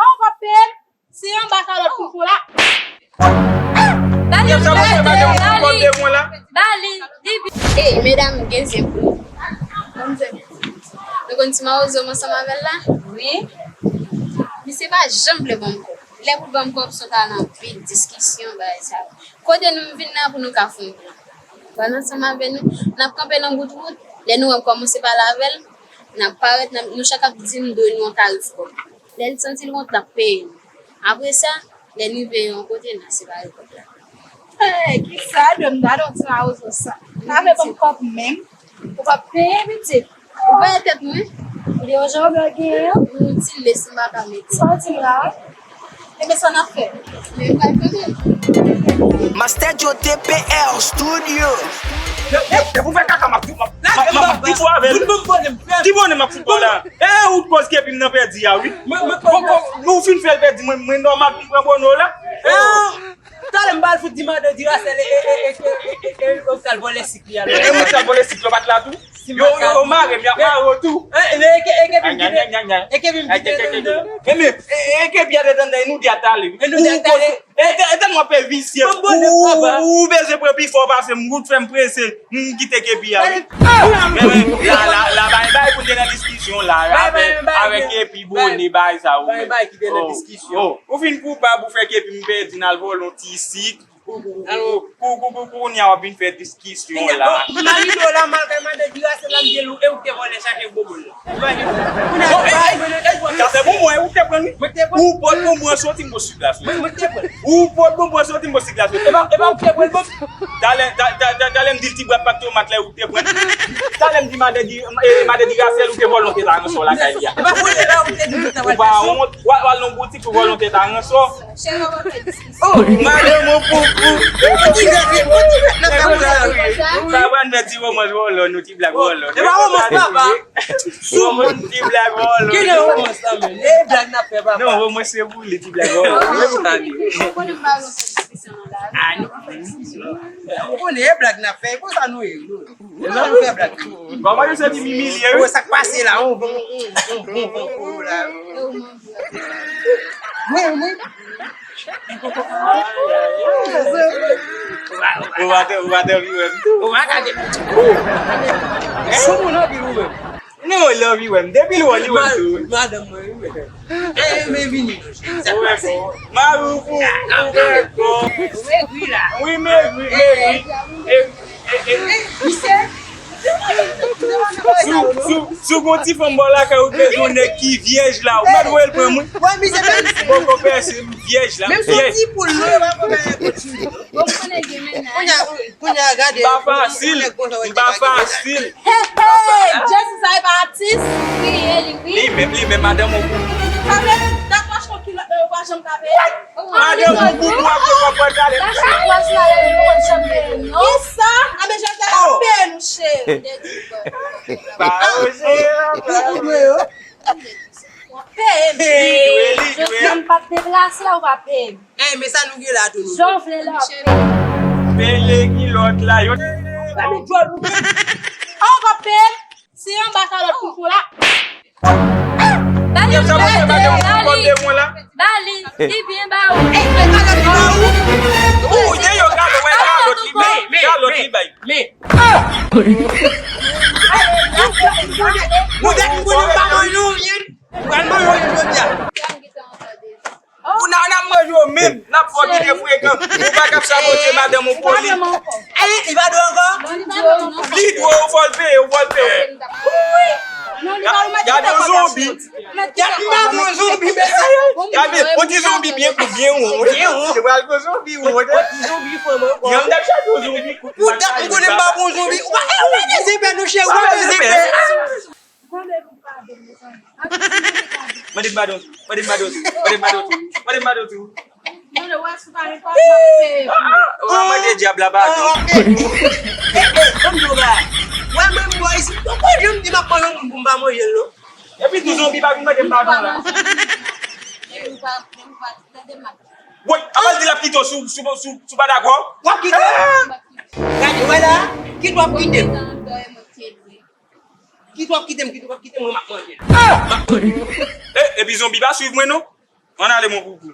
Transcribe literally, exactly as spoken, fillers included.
An w ap peye m? Se anba kalòt pou fon la. Bali, bali, bali. Ey, medam, gen zen pou nou. Nou konn ti mawozo m ansanm avè l la? Wi. Misye pa janm vle ban m kòb. Lè pou l ban m kòb, se yon talan vide, diskisyon, bagay sa yo. Kote nou vin la pou nou ka fè yon plan? Pral ansanm avè nou, n ap kanpe nan bout wout. Lè nou wè m kòmanse pale avè l, n ap parèt, n ap, nou chak ap di m dwe nou yon tarif kòb. Lè l santi l wont, l ap peye nou. Apre sa, lè n rive yon kote, n a separe kòb la. Hey, kisa dwe m gade yon ti mawozo sa? Pa vle ban m kòb menm. Ou p ap peye, pitit. Ou pa wè tèt mwen? Ou gen yon jan w genyen an? Yon ti lès m pa ka mete. Sa w di m la a? Ebyen, sa n ap fè? Men m pral kanpe. Master Joe T P R Studio. Depi w fè kaka, m ap, m ap, m ap, m ap, m ap fout bò avè l. Ki bòne m ap fout bò la? E ou t koz kepi m nan pèdi a, wi. Bon, bon, nou fin fè l pèdi, mwen, mwen nòmal pou m pran bòne w la. Talè m ba l fout di madan Dirasèl e, e, e, e, e, e, e, ou t al vòlè sik li a. E, e, mwen t al vòlè sik yo pa t la tou. Yo, yo, yo mare m, y ap mare w tou. E, e, e, e, kepi m kite, e, kepi m kite anndan. E, men, e, e, kepi a te anndan, e nou di a t ale, wi. E nou di a t ale. E, e, e, tèlman w ap fè visye. Ou, ou bezwen pran pi fò pase m, ou t fè m prese, m kite kepi a, wi. Men, men, la, la, la, bay, bay pou n te nan diskisyon la, avèk, avèk kepi, bòne, bay sa, ou menm. Bay, bay ki te nan diskisyon. Oh, ou fin koupab, ou fè kepi m pèdi, n al vòlè yon ti sik. Pou, pou, pou, pou, pou, pou, pou, kounye a w ap vin fè diskisyon la. Bon, m al rive la, m al kay madan Dirasèl la, m di l, e ou k te vòlè chaje bonbon la. Imajine. Kounye a, bon, e, e, e, sa fè bonbon, e ou k te pran l, wi. Mwen k te pran l. Ou pot bonbon an soti m bò sik la soti. Mwen, mwen k te pran l. Ou pot bonbon an soti m bò sik la soti. E pa, e pa ou k te pran l, bon. Talè, ta, ta, ta, talè m di l ti bwat pat tomat la, e ou k te pran l. Talè m di madan Di, e, madan Dirasèl, ou te vòlè yon tèt aransò lakay li a. E pa vòlè la, ou te di m sa. Ou pa wont, w al, w al nan boutik pou vòlè yon tèt aransò. Oh, madan mwen poupou. Ou ti vèt, ou ti vèt nan fè pou la. Sa pral fè ti womans vòlò, nou ti blag vòlò. E pa womans, papa. Sou moun ti blag vòlò. Ki jan womans sa, men? E blag n ap fè, papa. Non, womans se pou li, ti blag vòlò. Ou konnen m pa renmen fè diskisyon nan lari. Ah, nou pa fè diskisyon. Ou konnen e blag n ap fè, e konsa nou ye, nou. E pa nou fè blag. Kòman yo soti m imilye, wi? Oh, sa k pase la? Oh, bon, bon, bon, bon, bon, oh, la. Mwen, mwen. Ou pa te, ou pa te anvi wè m tou. Ou pa ka gen. Sou moun anpil ou menm. Non, li anvi wè m. Depi l wè, li wè m tou. Madanm mwen, wi, men. E, men vini. Sa k pase? Mari ou pou, pou bèk. Ou megri la. Wi, megri, megri. E, e, e, e. Misye. Si w, si w, si w gon ti fanm bò lakay ou, ou bezwen yon nèg ki vyèj la, ou mèt voye l pran mwen. Wè, misye bèl. Poko pèse, m vyèj la, m vyèj. Menm si w ti poul, non, yo pa konn anyen kont li. Bon, konnen gen mennaj. Kounye a, kounye a, gade. M pa fasil, m pa fasil. Hey, hey, Jezi sa e pa atis. Wi, e li, wi. Li menm, li menm, madanm ou. Sa vle di, dakò, ch-, kilòt nan yo pa janm ka peye. Madanm ou boubou ap fè kòb pral talè. Kisa? A men Jezi ap peye nou, cheri. Ba yo, cheri. Peye m. Li dwe, li dwe. Jodi a m p ap deplase, ou pa peye m. Ey, men sa nou gen la tou nou. Jan w vle la w ap peye m. Peye kilòt la, yo. Sa men djòl ou menm. An w p ap peye m. Se anba kalòt pou fon la. Bali, bali, bali. Bali, li byen ba ou. Ou, de yo, gade, wè, kalòt li bay. Kalòt li bay. Men. Ou dèk m konnen m pa manje ou, yen. Pral manje ou, yen, jodi a. Ou nan, nan manje w menm, n ap fò kite frekan. Ou pa kap sabote madanm ou poli. Ey, li pa dwe ankò? Li dwe, ou fò l peye, ou fò l peye. Gade yon zonbi. Gade yon zonbi, mesye. Gade, yon ti zonbi byen kout, byen won. Byen won. Se pral gon zonbi won. Yon ti zonbi fò mwen. Yon dèk chak yon zonbi kout. Ou dèk m konnen m pa bon zonbi. Ou pa, ou pa bezwen pè non, cheri, ou pa bezwen pè. Mande m padon, mande m padon, mande m padon tou, mande m padon tou. Mande w a sou pa repa, m ap peye. Ou a mande dyab la padon. Ban m di w bagay. Wè mwen m bò isit, ou pa janm di m ap pran yon moun pou m pa manje l non. Epi tou zonbi pa vin mande m padon la. Woy, apa l di l ap kite w si w, si w, si w, si w pa dakò? W ap kite m? Gade, wè la, kit w ap kite m. Kit w ap kite m, kit w ap kite m, mwen m ap manje l. M ap manje l. E, epi zonbi pa swiv mwen non. Ann ale, mon koukou.